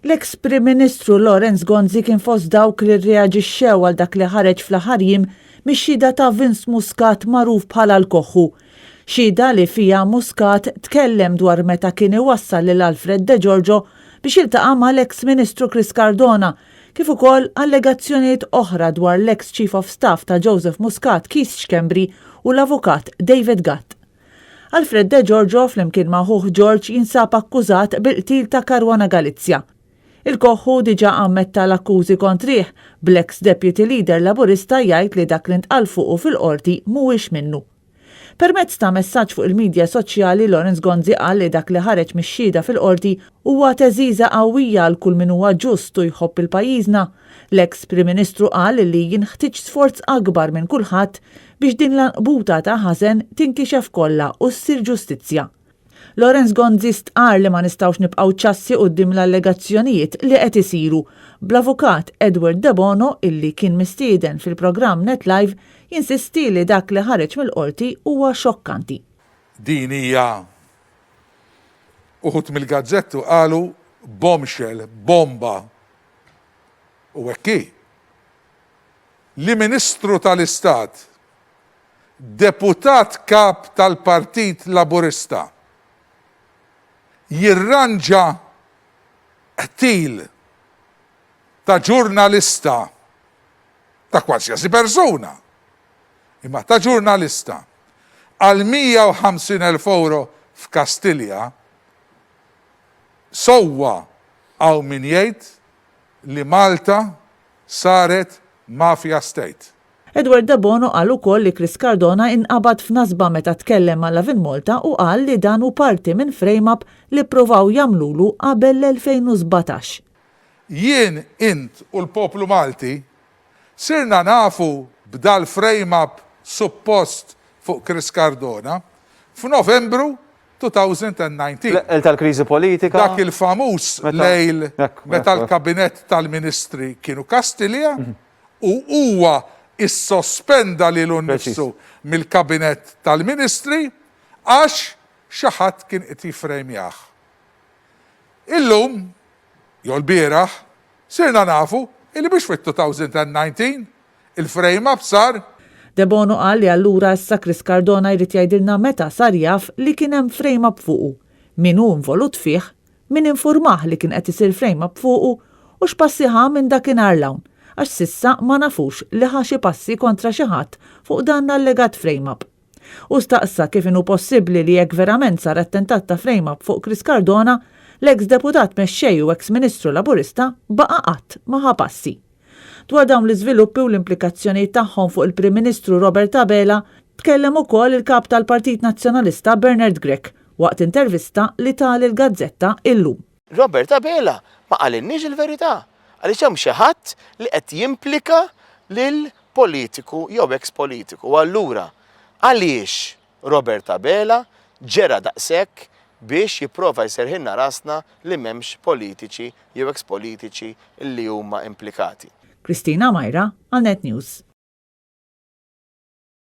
L-eks Prim Ministru Lawrence Gonzi kien fost dawk li rreaġixxew għal dak li ħareġ fl-aħħar jiem mix-xhieda ta' Vince Muscat magħruf bħala l-Koħħu. Xhieda li fiha Muscat tkellem dwar meta kien iwassal lil Alfred De Giorgio biex jiltaqa' mal-eks Ministru Chris Cardona kif ukoll allegazzjonijiet oħra dwar l-eks Chief of Staff ta' Joseph Muscat Keith Schembri u l-Avukat David Gatt. Alfred De Giorgio flimkien ma' ħuh George jinsab akkużat bil-qtil ta' Caruana Galizia. Il-Koħħu diġà ammetta l-akkużi kontrih, bl-eks Deputy Leader Laburista jgħid li dak li ntqal fuqu fil-Qorti mhuwiex minnu. Permezz ta' messaġġ fuq il-midja soċjali Lawrence Gonzi qal li dak li ħareġ mix-xhieda fil-Qorti huwa theżiża qawwija għal kull min huwa ġust u jħobb il-pajjiżna. L-eks Prim Ministru qal li jinħtieġ sforz akbar minn kulħadd biex din l-għanqbuta ta' ħażen tinkixef kollha u ssir ġustizzja. Lawrence Gonzi stqarr li ma nistgħux nibqgħu ċassi quddiem l-allegazzjonijiet li qed isiru, bl-Avukat Edward Debono illi kien mistieden fil-programm Net Live jinsisti li dak li ħareġ mill-Qorti huwa xokkanti. Din hija uħud mill-gazzettu qalu bombshell, bomba. U hekk hi. Li Ministru tal-Istat, Deputat Kap tal-Partit Laburista jirranġa qtil ta' ġurnalista, ta' kwalsiasi persuna, imma ta' ġurnalista, għal 150,000 ewro f'Kastilja, sewwa hawn min jgħid li Malta saret mafia state. Edward Debono qal ukoll li Chris Cardona inqabad f'nasba meta tkellem ma' Lovin Malta u qal li dan hu parti minn frame-up li ppruvaw jagħmlulu qabel l-2017. Jien, int u l-poplu Malti sirna nafu b'dal-frame-up suppost fuq Chris Cardona f'Novembru 2019. L-eqqel tal-kriżi politika. Dak il-famuż lejl meta l-Kabinett tal-Ministri kienu Kastilja u huwa issospenda lilu nnifsu mill-Kabinett tal-Ministri għax xi ħadd kien qed jiffrejmjah. Illum, jew lbieraħ, sirna nafu illi mhux fit-2019 Il-frame up sar. Debono qal li allura issa Chris Cardona jrid jgħidilna meta sar jaf li kien hemm frame up fuqu, min hu involut fih, min infurmah li kien qed isir frame up fuqu u x'passi ħa minn dakinhar 'l hawn, għax s'issa ma nafux li ħa xi passi kontra xi ħadd fuq dan l-allegat frame up. Hu staqsa kif inhu possibbli li jekk verament sar attentat ta' frame up fuq Chris Cardona, l-eks Deputat Mexxej u eks Ministru Laburista baqa' qatt ma ħa passi. Dwar dawn l-iżviluppi u l-implikazzjonijiet tagħhom fuq il-Prim Ministru Robert Abela, tkellem ukoll il-Kap tal-Partit Nazzjonalista Bernard Grech waqt intervista li ta lill-gazzetta Illum. Robert Abela ma qalilniex il-verità għaliex hemm xi ħadd li qed jimplika lil politiku jew eks politiku. U allura għaliex Robert Abela ġera daqshekk biex jipprova jserrħilna rasna li m'hemmx politiċi jew eks politiċi li huma implikati. Christina Myra għal Net News.